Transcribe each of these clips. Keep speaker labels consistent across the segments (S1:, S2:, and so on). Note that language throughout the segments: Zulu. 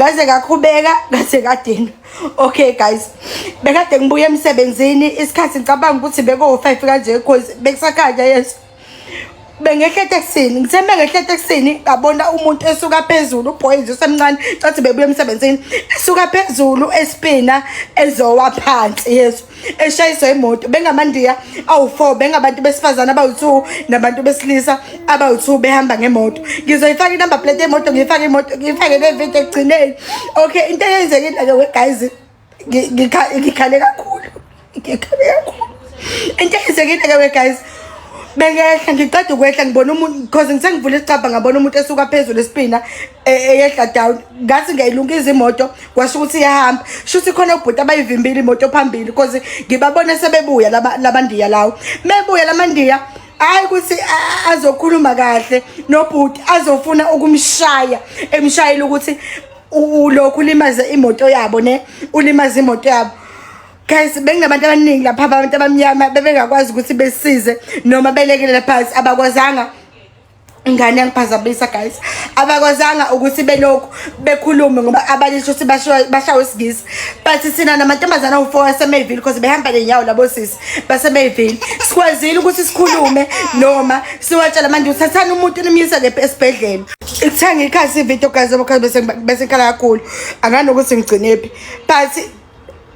S1: Ngaze ngakhubeka, ngaze ngadinwa. Okay guys, bekade ngibuya emsebenzini isikhathi ngicabanga ukuthi bekuwu-5 kanje cause bekusakhanya yes. Bengehla etekisini, ngithe mengehla etekisini ngabona umuntu esuka phezulu, uboy nje usemncane, cathi bebuya emsebenzini, esuka phezulu espina ezowa phansi yesu. Eshayiswa imoto bengamandiya awu-4 bengabantu besifazane abawu-2 nabantu besilisa abawu-2 behamba ngemoto. Ngizoyifaka inumber plate yemoto, ngiyifake imoto, ngiyifake nevideo ekugcineni. Okay, into eyenzekile-ke we guys, ngikhale kakhulu, ngikhale kakhulu. Into eyenzekile-ke we guys, bengehla ngiqeda ukwehla ngibona umuntu because ngithe ngivula isicabha ngabona umuntu esuka phezulu esipina eyehla down, ngathi ngiyayilungisa imoto kwasho ukuthi iyahamba. Shuthi khona ubhuti abayivimbile imoto phambili because ngibabone sebebuya laba labandiya lawo. Mebuya lamandiya hayi ukuthi azokhuluma kahle nobhuti, azofuna ukumshaya, emshayela ukuthi ulokhu ulimaze imoto yabo ne, ulimaze imoto yabo. Guys, benginabantu abaningi lapha, abantu abamnyama bebengakwazi ukuthi besize noma belekelele phansi, abakwazanga. Ingane yangiphazamisa guys, abakwazanga ukuthi belokhu bekhulume ngoba abanye shuthi bashawe isiNgisi, but thina namantombazana awu-4 aseMayville because behamba ngenyawo labo sisi baseMayville, sikwazile ukuthi sikhulume noma siwatshela manje uthathani umuntu nimyise kephi esibhedlela. Ithenga ikhasi ividiyo guys, bese bese ngikhala kakhulu anganokuthi ngigcinephi, but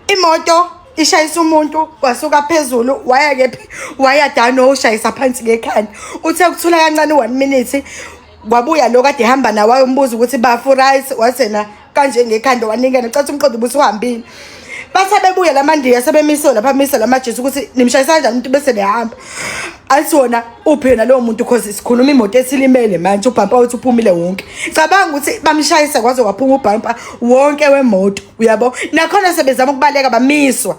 S1: imoto ishayisa umuntu wasuka phezulu waya kephi, waya down, ushayisa phansi ngekhanda. Uthe kuthula kancane 1 minute kwabuya lo kade ehamba nawe wayombuza ukuthi bafu right, wathena kanje ngekhanda wanikela cathi umqondo ubusuhambile. Bathe bebuya lamandiya sebemisiwe lapha, misa lamajisi ukuthi nimshayisa kanjani umuntu bese behamba. Athi wona uphi yena lowo muntu cause sikhuluma imoto esilimele manje, ubhampa uthi uphumile wonke. Cabanga ukuthi bamshayisa kwaze waphuma ubhampa wonke wemoto, uyabo. Nakhona sebezama ukubaleka bamiswa.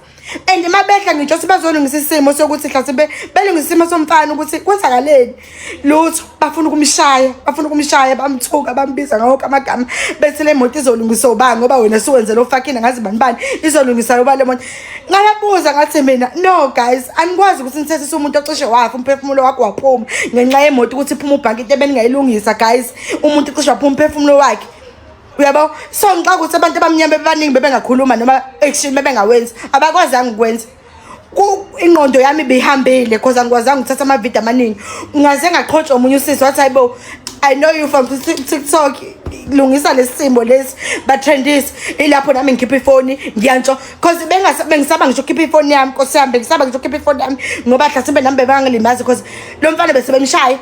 S1: And mabehla ngisho sebazolungisa isimo sokuthi mhlasimbe belungisa isimo somfana ukuthi kwenzakaleni, lutho, bafuna ukumshaya, bafuna ukumshaya, bamthuka, bambiza ngawo wonke amagama, bethi le moto izolungiswa ubani ngoba wena suwenzela ofakini ngazi bani bani, izolungisa ubani le moto. Ngababuza ngathi mina no guys, anikwazi ukuthi nithethise umuntu ocishe wafa umphefumulo wakhe waphuma ngenxa yemoto ukuthi iphume ubhanki, into ebeningayilungisa guys, umuntu cishe waphuma umphefumulo wakhe, uyabo. So ngixaka ukuthi abantu abamnyama bebaningi bebengakhuluma noma action bebengawenzi, abakwazanga ukwenza. Ingqondo yami ibihambile cause angikwazanga ukuthatha amavidiyo amaningi. Ngaze ngaqhotshwa omunye usisi wathi hayibo, I know you from TikTok, lungisa lesi simo lesi batrendise. Ilapho nami ngikhipha ifoni ngiyantsho cause bengisaba ngisho ukukhipha ifoni yami, nkosi yami, bengisaba ngisho ukukhipha ifoni yami ngoba mhlasimbe nami bebangilimazi cause lo mfana bese bemshaya,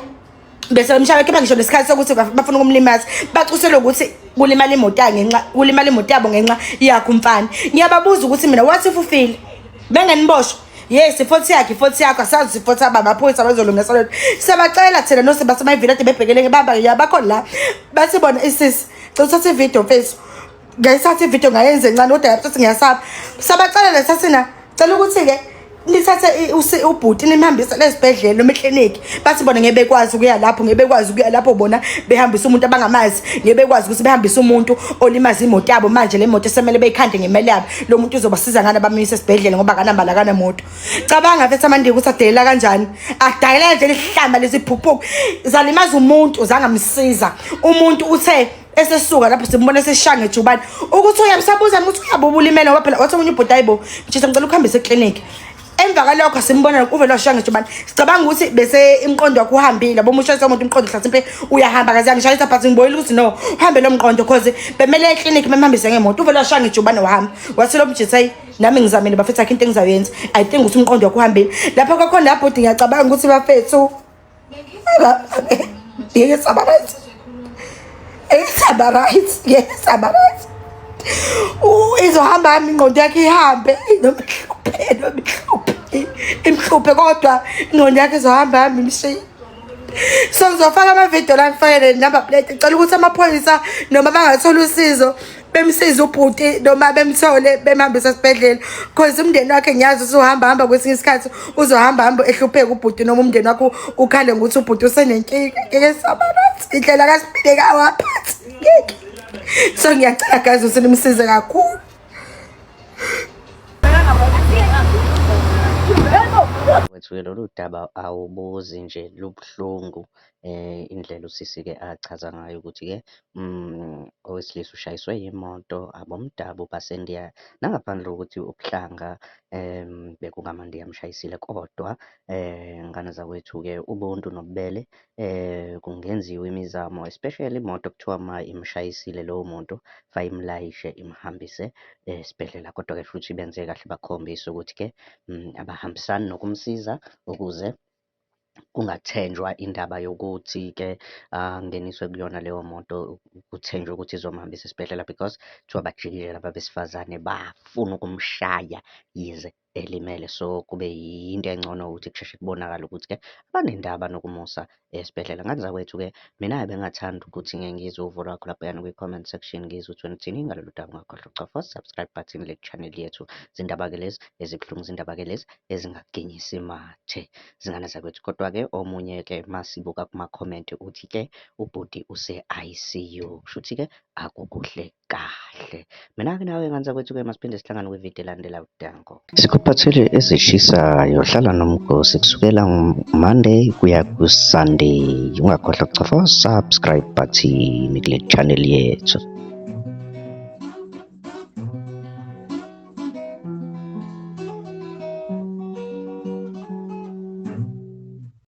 S1: bese bemshaya khipha ngisho nesikhathi sokuthi bafuna ukumlimaza, bacusele ukuthi kulimala imoto yakhe ngenxa, kulimala imoto yabo ngenxa yakhe umfana. Ngiyababuza ukuthi mina what if ufile benganiboshwa? Yes, ifothi yakhe, ifothi yakho, asazi ifothi yaba amaphoyisa bazolungisa lento. Siyabacela thina nosiba semayivila ade bebhekele baba yabakhona la, bathi bona isisi cela uthathe ividiyo mfethu. Ngayithatha ividiyo ngayenza encane kodwa yathi ngiyasaba. Sabacela lesathina cela ukuthi-ke nithathe ubhuti nimhambise esibhedlela noma ekliniki. Bathi bona ngeke bekwazi ukuya lapho, ngeke bekwazi ukuya lapho bona behambise umuntu abangamazi, ngeke bekwazi ukuthi behambise umuntu olimaza imoto yabo. Manje le moto esemele beyikhande ngemali yabo, lo muntu uzobasiza ngani abamyise esibhedlela ngoba akanambala akanamoto. Cabanga mfethu amandiya ukuthi adelela kanjani, adelela nje lihlamba lezi phukuphuku zalimaza umuntu zangamsiza umuntu. Uthe esesuka lapho simbona eseshaya ngejubane ukuthi uyabusabuza ukuthi uyabuba ulimele ngoba phela wathi omunye ubhuti hayibo mtshisa ngicela ukuhambise eklinikhi. Emva kwalokho simbona uvele washaya ngejubane, sicabanga ukuthi bese imqondo wakhe uhambile yabo, umushayisa umuntu umqondo mhlasimpe uyahamba kaze angishayisa but ngibonile ukuthi no uhambe lo mqondo cause bemele eklinikhi bemhambise ngemoto, uvele washaya ngejubane wahamba. Wathi lo mjitha hayi nami ngizamile bafethu akho into engizayenza, I think ukuthi umqondo wakhe uhambile lapho kwakhona la bhuti. Ngiyacabanga ukuthi bafethu ngeke saba right, ngeke right, ngeke saba right. Izohamba hamba ingqondo yakhe ihambe noma ihluphe noma ihluphe imhluphe, kodwa ingqondo yakhe izohamba hamba imshiye. So ngizofaka amavidiyo la, ngifake ne-number plate. Ngicela ukuthi amaphoyisa noma bangathola usizo bemsize ubhuti noma bemthole bemhambise esibhedlela cause umndeni wakhe ngiyazi usuhamba hamba kwesinye isikhathi uzohamba hamba ehlupheka ubhuti noma umndeni wakho ukhale ngokuthi ubhuti usenenkinga. Ngeke saba right indlela kasibile kawaphansi ngeke. So ngiyacela guys ukuthi nimsize kakhulu.
S2: Wethu-ke lolu daba awubuzi nje lubuhlungu indlela usisi-ke achaza ngayo ukuthi-ke owesilisa ushayiswe yimoto abomdabu baseNdiya. Nangaphandle kokuthi ubuhlanga bekungamaNdiya amshayisile, kodwa ngane zakwethu-ke ubuntu nobubele kungenziwa imizamo, especially imoto ekuthiwa uma imshayisile lowo muntu, fayimlayishe imhambise esibhedlela. Kodwa-ke futhi benze kahle bakhombisa ukuthi-ke abahambisani nokumsiza ukuze kungathenjwa indaba yokuthi-ke angeniswe kuyona leyo moto kuthenjwe ukuthi izomhambisa esibhedlela because kuthiwa bajikile laba besifazane bafuna ukumshaya yize elimele. So, kube yinto engcono ukuthi kusheshe kubonakale ukuthi-ke abanendaba nokumusa esibhedlela. Ngane zakwethu-ke mina-ke bengingathanda ukuthi ngike ngizwe uvo lwakho laphayana kwi-comment section, ngizwe ukuthi wena uthini ngalolu daba. Ungakhohlwa ukucofa u-subscribe button kule channel yethu. Zindaba-ke lezi ezibuhlungu, zindaba-ke lezi ezingaginyisi mathe, zingane zakwethu. Kodwa-ke omunye-ke masibuka kuma-comment uthi-ke ubhuti use-I_C_U, kushuthi-ke akukuhle kahle. Mina-ke nawe ngane zakwethu-ke masiphinde sihlangane kwividiyo elandelayo. Danko. Sikuphathele ezishisayo, hlala nomgosi kusukela Monday kuya ku-Sunday. Ungakhohlwa ukucofa subscribe button kule channel yethu.